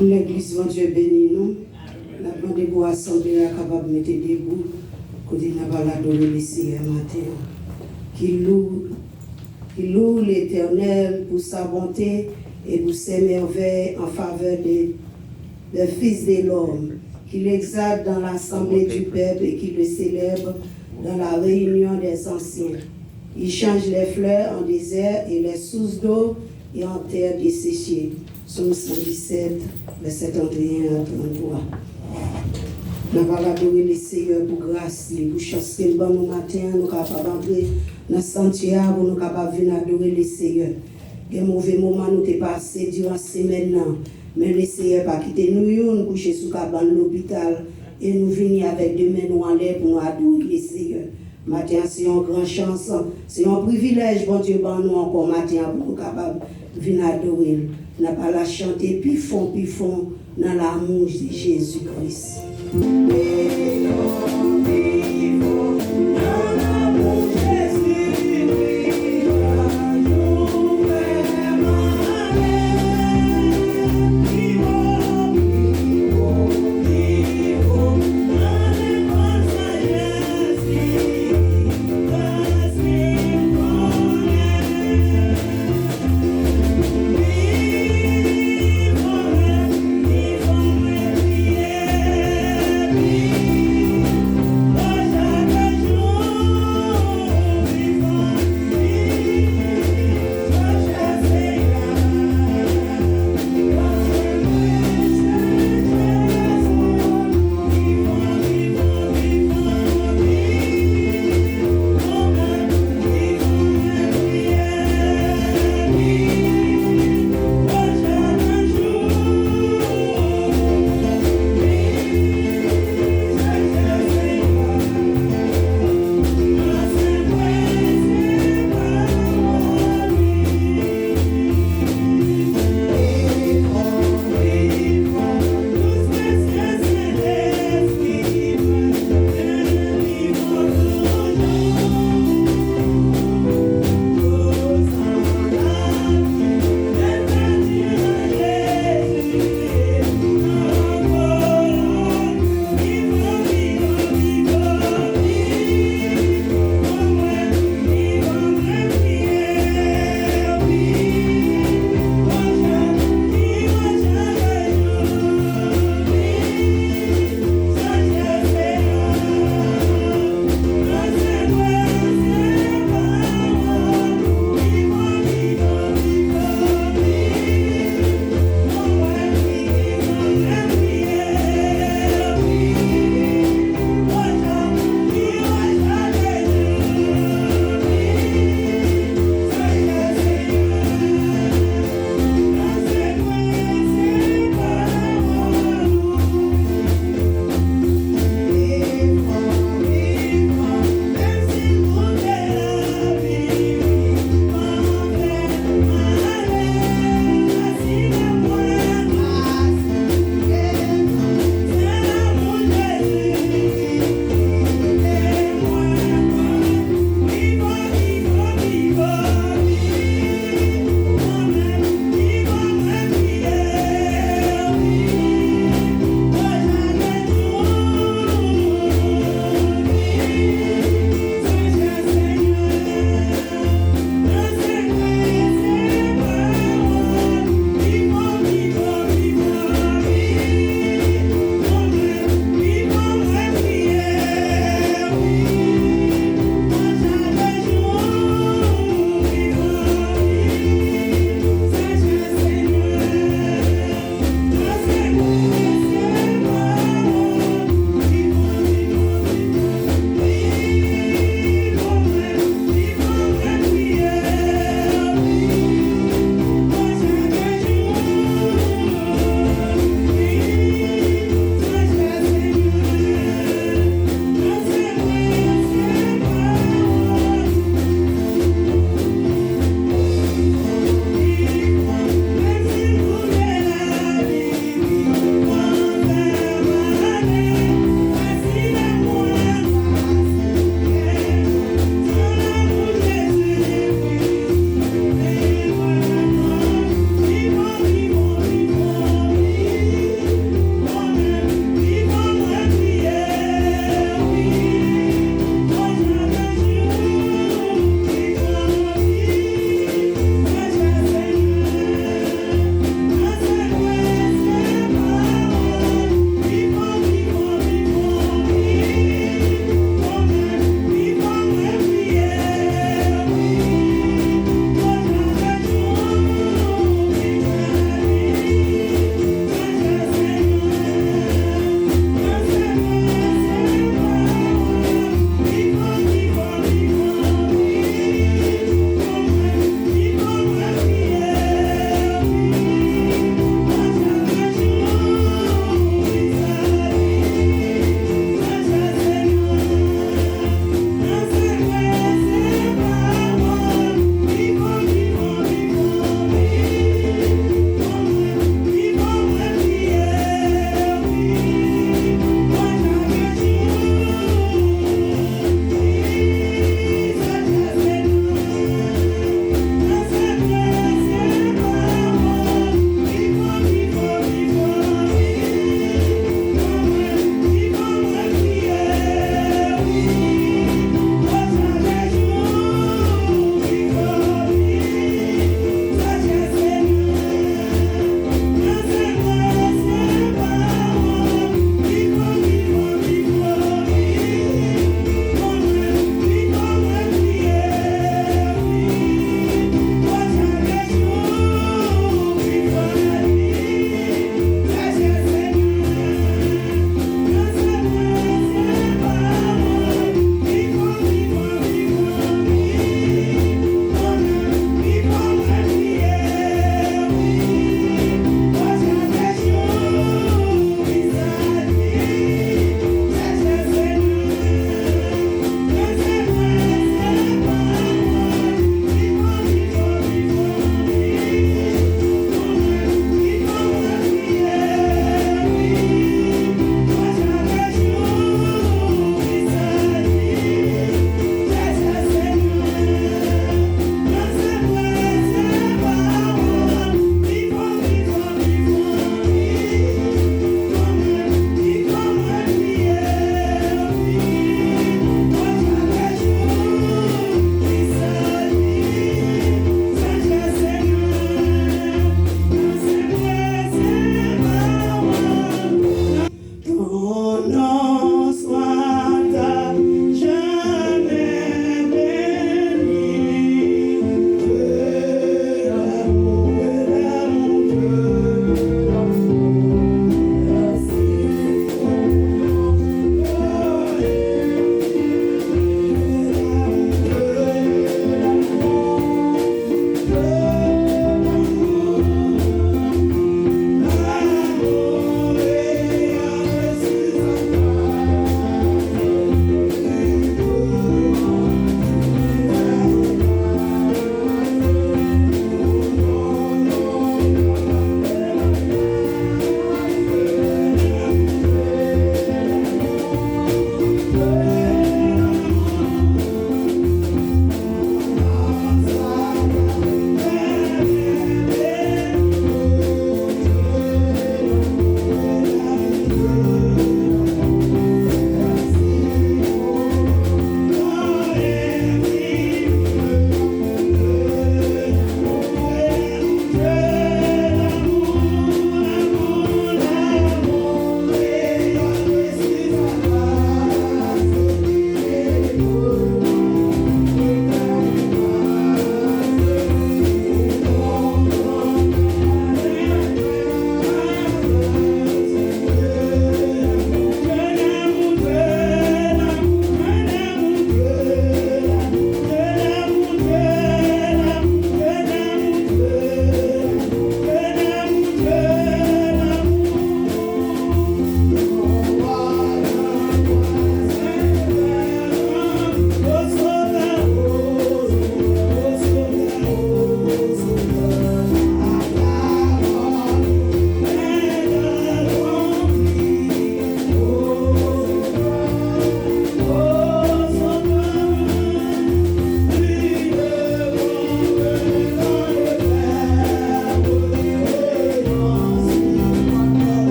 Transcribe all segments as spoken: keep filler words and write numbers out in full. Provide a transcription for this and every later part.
Legliz, Bondye beni nou. N ap mande pou asanble a kapab mete debou kote n ap al adore Lesenyè maten an. Ki lou, ki lou Letènèl pou sa bonte e pou se mèvèy an favè de, de fis de lòm, ki legzalt dan lasanble di pèp e ki le selèb dan la reyinyon dè zansyen. Il change les fleurs en désert et les sources d'eau et en terre desséchée. Sòm san disèt, vèsè trannteyen a tranntwa. N ap al adore Lesenyè pou gras li, pou chans ke l ban nou maten an, nou kapab antre nan santyè a, pou nou kapab vin adore Lesenyè. Gen move moman nou te pase diran semèn nan, men Lesenyè pa kite nou youn kouche sou kabann lopital, e nou vini avèk de men nou anlè pou nou adore Lesenyè. Maten an, se yon gran chans, se yon privilèj Bondye ban nou ankò maten an pou nou kapab vin adore l. N ap al chante pi fon, pi fon nan lamou Jezi Kris.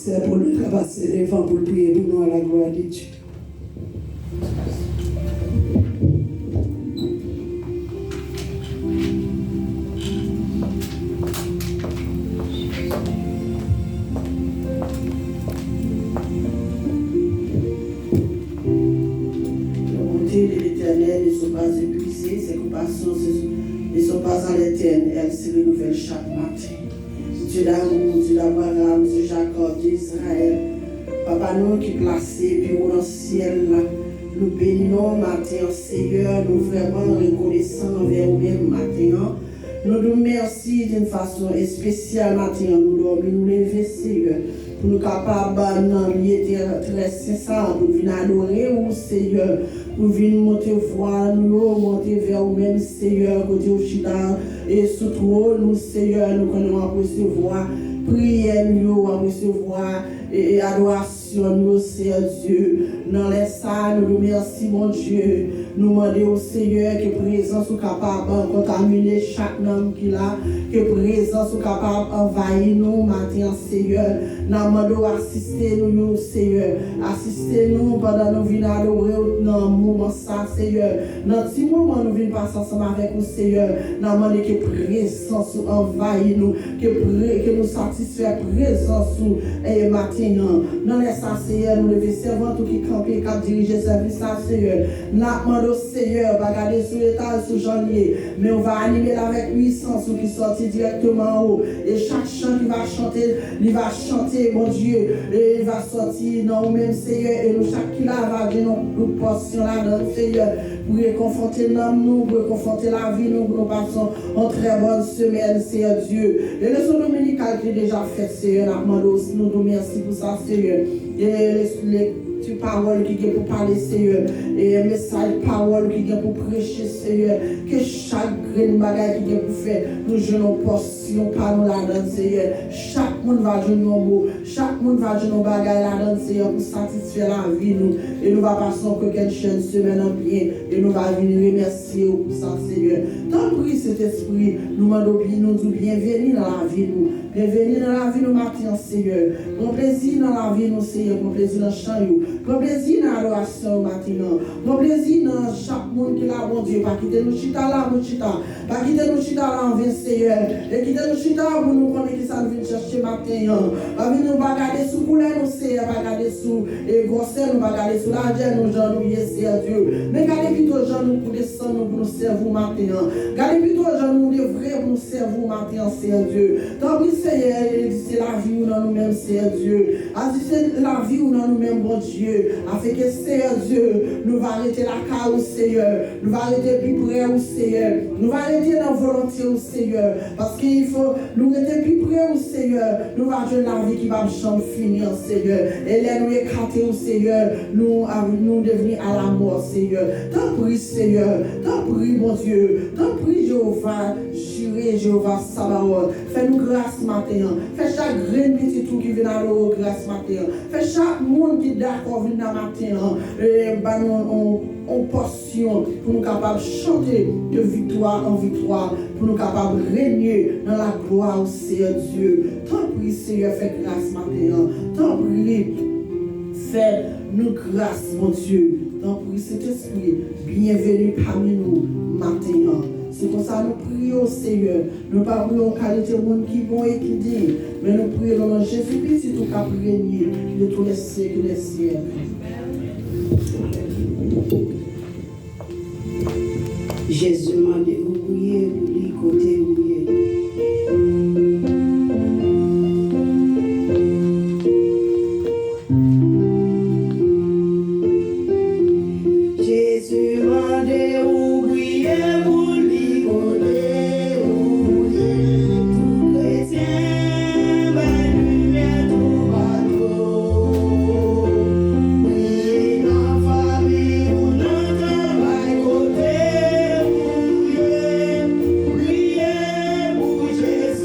Sè Paul ka pase devan pou l priye pou nou à la gloire de Dieu. La bonté de l'Éternel ne sont pas épuisées, ses compassions ne sont pas à l'éternel, se renouvèl chak maten. Dieu d'amour, Dieu d'Abraham, Dieu Jacob, Dieu Israël, Papa nou ki plase pi wo nan syèl la, nou beni non w maten an, Seyè, nou vrèman rekonesan anvè ou menm maten an. Nou di w mèsi d'une façon spéciale maten an, nou dòmi, nou leve, Seyè, pou nou kapab nan lye trè, trè sen sa a, pou nou vin adore ou, Seyè, pou vin monte vwa nou yo, monte vè ou menm, Seyè, kote ou chita, e sou twòn ou, Seyè, nou konnen w ap resevwa priyè nou yo, w ap resevwa, e, e adorasyon nou yo, Seyè Dye. Nan lè sa a, nou di w mèsi, Bondye. Nou mande w, Seyè, ke prezans ou kapab kontamine chak nanm ki la, ke prezans ou kapab anvayi nou maten an, Seyè. N ap mande w asiste nou yo, Seyè. Asiste nou pandan nou vin adore w nan moman sa, Seyè. Nan ti moman nou vin pase ansanm avèk ou, Seyè, n ap mande ke prezans ou anvayi nou, ke pre-, ke nou satisfè prezans ou, e, maten an. Nan lè sa, Seyè, nou leve sèvant ou ki kanpe, k ap dirije sèvis la, Seyè. N ap mande w, Seyè, pa gade sou eta l, sou jan l ye, men w va anime l avèk pwisans ou ki sòti dirèkteman anwo. E chak chan ki va chante, li va chante, Bondye, e li va sòti nan ou menm, Seyè, e nou chak ki la va gen yon, yon pòsyon ladan l, Seyè, pou rekonfòte nanm nou, pou rekonfòte lavi nou, pou nou pase yon trè bòn semèn, Seyè Dye. E leson dominikal ki deja fèt, Seyè, n ap mande w, nou di w mèsi pou sa, Seyè. E lekti pawòl ki gen pou pale, Seyè. E mesaj pawòl ki gen pou preche, Seyè. Ke chak grenn bagay ki gen pou fè, nou jwenn yon pòsyon pa nou ladan l, Seyè. Chak moun va jwenn yon mo. Chak moun va jwenn yon bagay ladan l, Seyè, pou satisfè lavi nou. E nou va pase yon kokennchenn semèn an byen. E nou va vin remèsye w pou sa, Seyè. Tanpri, Sentespri, nou mande w byen, nou di w byenveni nan lavi nou. Byenveni nan lavi nou maten an, Seyè. Pran plezi nan lavi nou, Seyè. Pran plezi nan chan yo. Pran plezi nan adorasyon yo maten an. Pran plezi nan chak moun ki la, Bondye. Pa kite nou chita la pou chita. Pa kite nou chita la anven, Seyè. E kite nou chita pou nou konnen kisa nou vin chèche maten an. Pa vin nou pa gade sou koulè nou, Seyè. Pa gade sou, e, gwosè nou. Pa gade sou lajè nou, jan nou ye, Seyè Dye. Men gade pito jan nou pou desann nou pou nou sèvi w maten an. Gade pito jan nou devwe pou nou sèvi w maten an, Seyè Dye. Tanpri, Seyè, egziste lavi ou nan nou menm, Seyè Dye. Egziste lavi ou nan nou menm, Bondye. Afenke, Seyè Dye, nou va rete lakay ou, Seyè. Nou va rete pi pre ou, Seyè. Nou va rete nan volonte ou, Seyè. Paske il fo nou rete pi pre ou, Seyè. Nou va jwenn lavi ki p ap janm fini an, Seyè. E lè nou ekate ou, Seyè, nou, nou devni a la mò, Seyè. Tanpri, Seyè. Tanpri, Bondye. Tanpri, Jewova Jire, Jewova Sabawòt. Fè nou gras maten an. Fè chak grenn pitit ou ki vin adore w gras maten an. Fè chak moun ki dakò vin nan maten an, e, ban nou yon, yon pòsyon pou nou kapab chante de viktwa an viktwa, pou nou kapab renye nan laglwa ou, Seyè Dye. Tanpri, Seyè, fè gras maten an. Tanpri, fè nou gras, Bondye. Tanpri, Sentespri, byenveni pami nou maten an. Se konsa nou priye w, Seyè. Nou pa priye yon kalite moun ki bon e ki diy, men nou priye nan non Jezi Pitit ou k ap renye de tous les siècles des siècles. Jezi mande ou priye pou li kote ou ye. Jezi mande ou priye pou li kote ou ye. Tout kretyen bay limyè toupatou. Priye nan fanmi ou, nan travay, kote ou ye. Priye pou Jezi.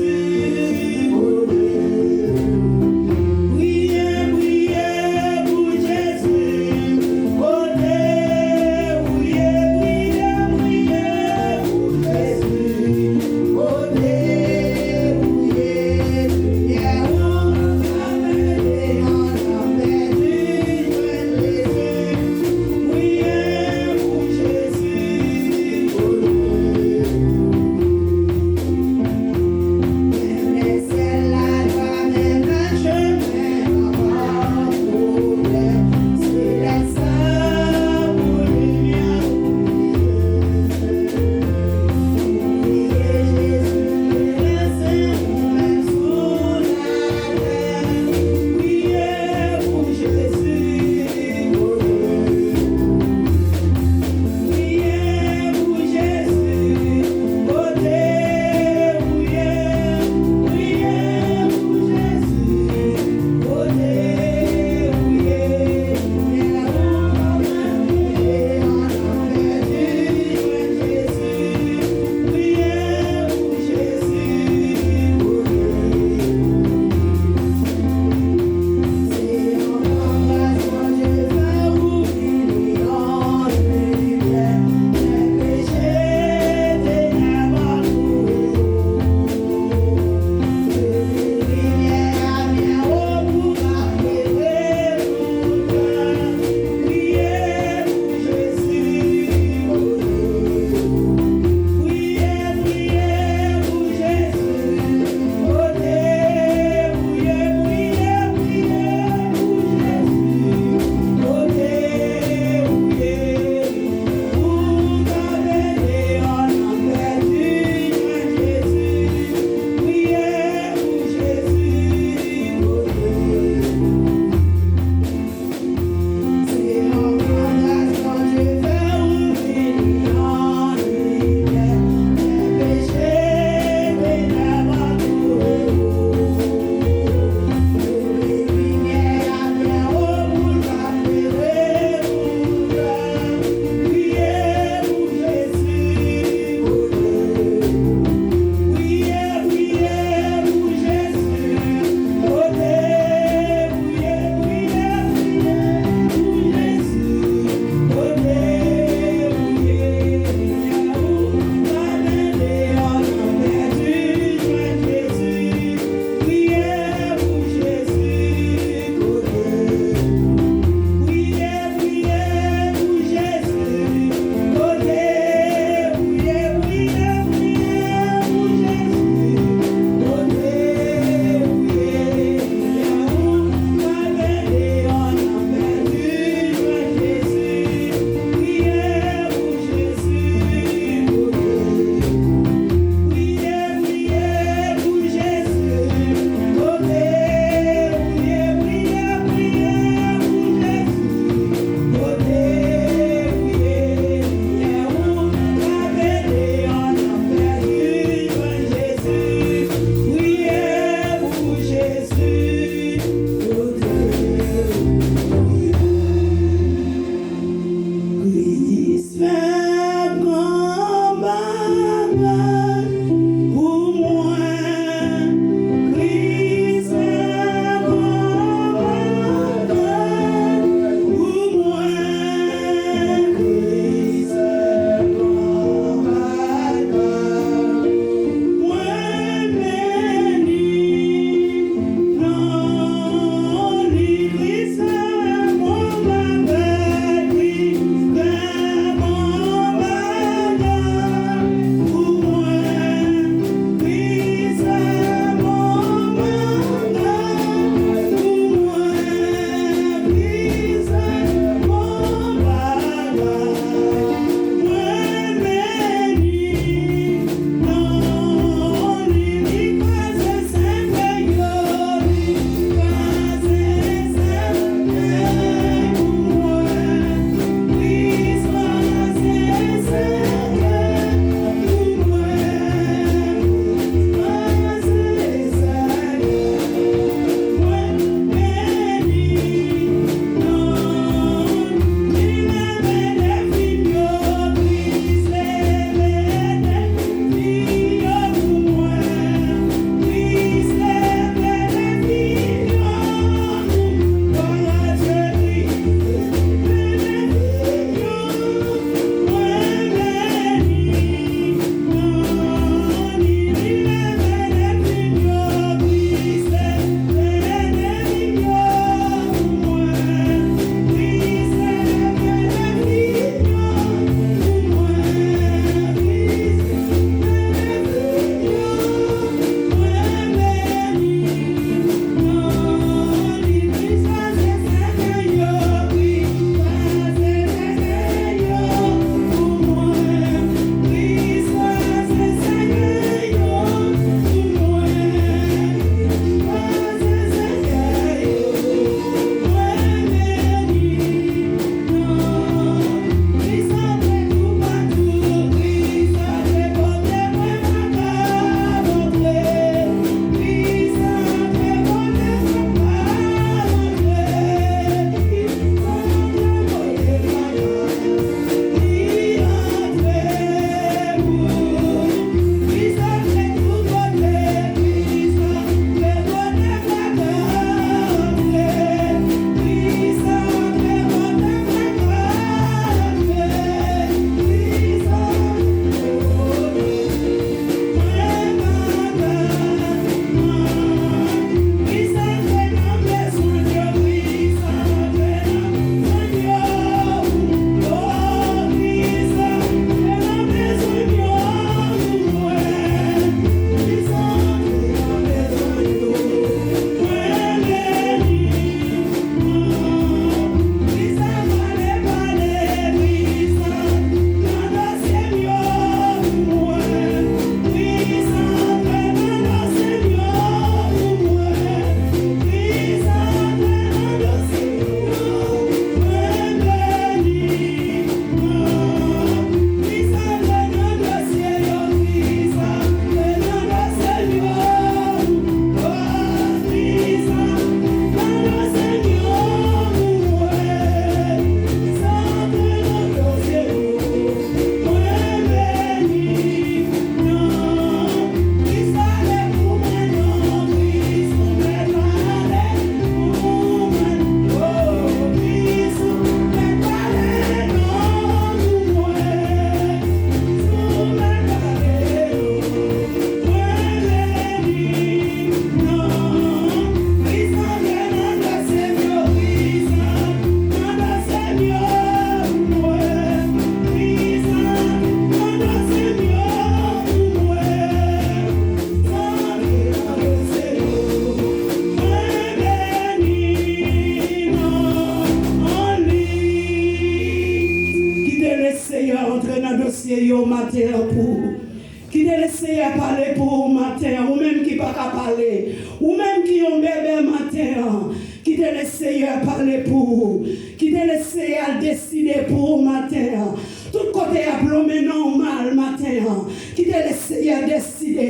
Seyè pale pou ou maten an, ou menm ki pa ka pale, ou menm ki yon bèbè maten an, kite Lesenyè pale pou ou, kite Lesenyè al deside pou ou maten an. Tout kote y ap lonmen non w mal maten an, kite Lesenyè deside,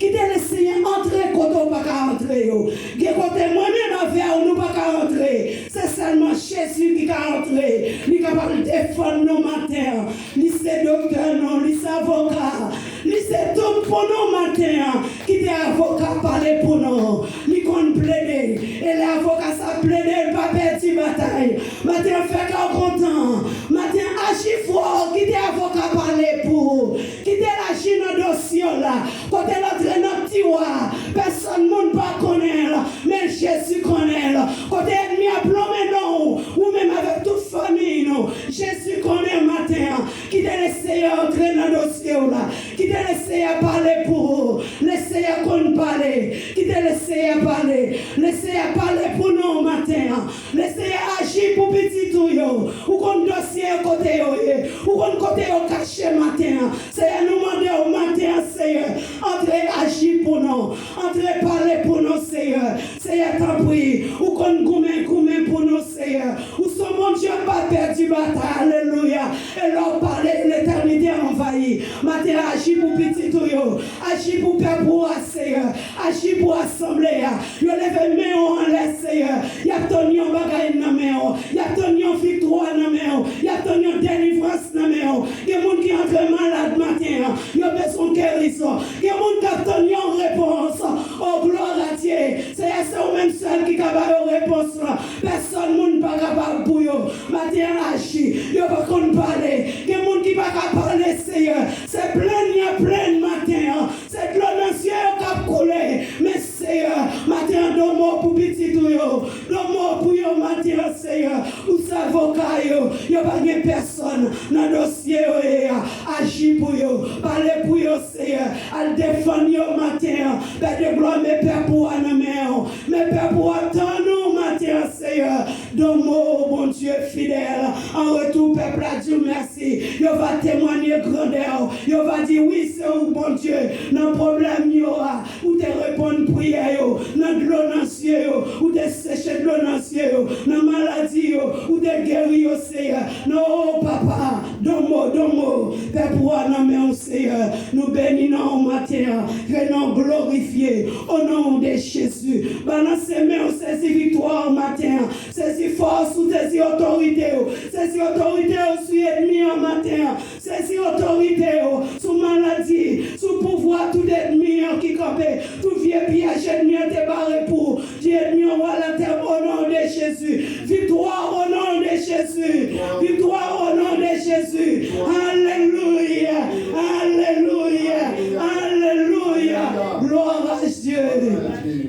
kite Lesenyè antre kote w pa ka antre yo. Gen kote mwen menm avè w nou pa ka antre, se sèlman Jezi ki ka antre, li kapab defann nou maten an. Li se doktè nou, li se avoka, li se tout pou nou maten an. Kite avoka pale pou nou. Li konn plede. E lè avoka sa plede, l pa pèdi batay. Maten an, fè kè w kontan. Maten an, aji fò. Kite avoka pale pou ou. Kite l aji nan dosye w la. Kote l antre nan tiwa, pèsonn moun pa konnen l, men Jezi konnen l. Kote ènmi an plonmen non w, ou menm avèk tout fanmiy nou, Jezi konnen maten an. Kite Lesenyè antre nan dosye w la. Kite Lesenyè pale pou ou. Lesenyè konn pale. Kite Lesenyè pale. Lesenyè pale pou nou maten an. Lesenyè aji pou pitit ou yo. Ou konn dosye yo kote yo ye. Ou konn kote yo kache maten an. Seyè, nou mande w maten an, Seyè, antre aji pou nou. Antre pale pou nou, Seyè. Seyè, tanpri, ou konn goumen, goumen pou nou, Seyè. Ou se yon Bondye k pa pèdi batay. Alelouya. E lè w pale, letènite anvayi. Maten an, aji pou pitit ou yo. Aji pou pèp ou a, Seyè. Aji pou asanble a. Yo leve men yo anlè, Seyè. Y ap tann yon bagay nan men w. Y ap tann yon viktwa nan men w. Y ap tann yon delivrans nan men w. Gen moun ki antre malad maten an. Yo bezwen gerizon. Gen moun k ap tann yon repons. O, glwa a Dye. Seyè, se ou menm sèl ki ka ba yo repons lan. Pèsonn moun pa kapab pou yo. Maten an, aji. Yo pa konn pale. Gen moun ki pa ka pale, Seyè. Se plenn y ap plenn maten an. Se dlo nan zye yo k ap koule. Men, Seyè, maten an, donmo pou pitit ou yo. Donmo pou yo maten an, Seyè. Ou se avoka yo. Yo pa gen pèsonn nan dosye yo ye a. Aji pou yo. Pale pou yo, Seyè. Al defann yo maten an. Pè de glwa, men pèp ou a nan men w. Men pèp ou a tann ou maten an, Seyè. Donmo, Bondye fidèl. An retou, pèp la di w mèsi. Yo va temwanye grandè w. Yo va di, wi, se ou, Bondye, nan pwoblèm yo a, ou te reponn priyè yo. Nan dlo nan zye yo, ou te seche dlo nan zye yo. Nan maladi yo, ou te geri yo, Seyè. Nan, o, Papa, donmo, donmo, pèp ou a nan men w, Seyè. Nou beni non w maten an. Ke non w glorifye. O non de Jezi. Balanse men w, sezi viktwa w maten an. Sezi fòs ou, sezi otorite w. Sezi otorite w sou ènmi an maten an. Sezi otorite w sou maladi, sou pouvwa tout ènmi an ki kanpe. Tout vye pyèj ènmi an te bare pou ou. Di ènmi an, ou al atè o non de Jezi. Viktwa o non de Jezi. Viktwa o non de Jezi. Alelouya. Alelouya. Alelouya. Glwa a Dye.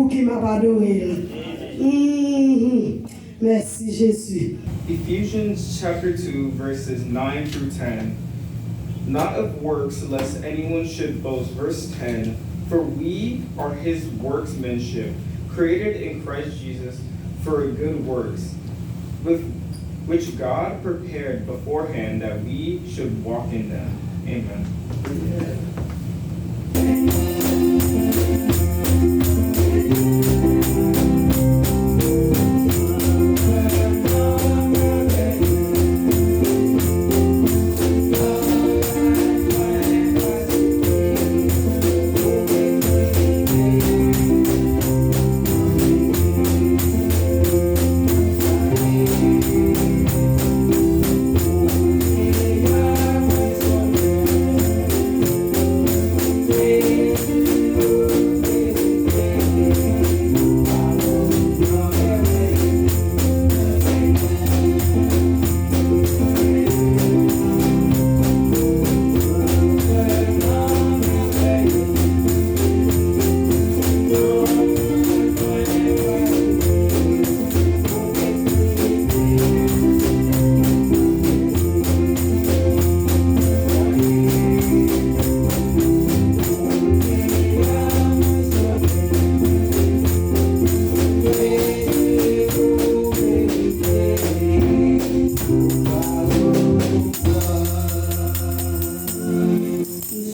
Pou ki m ap adore l. Mhm. Mèsi, Jezi. Ephesians chapter two, verses nine through ten. Not of works, lest anyone should boast. Verse ten. For we are his workmanship, created in Christ Jesus for good works, with which God prepared beforehand that we should walk in them. Amen.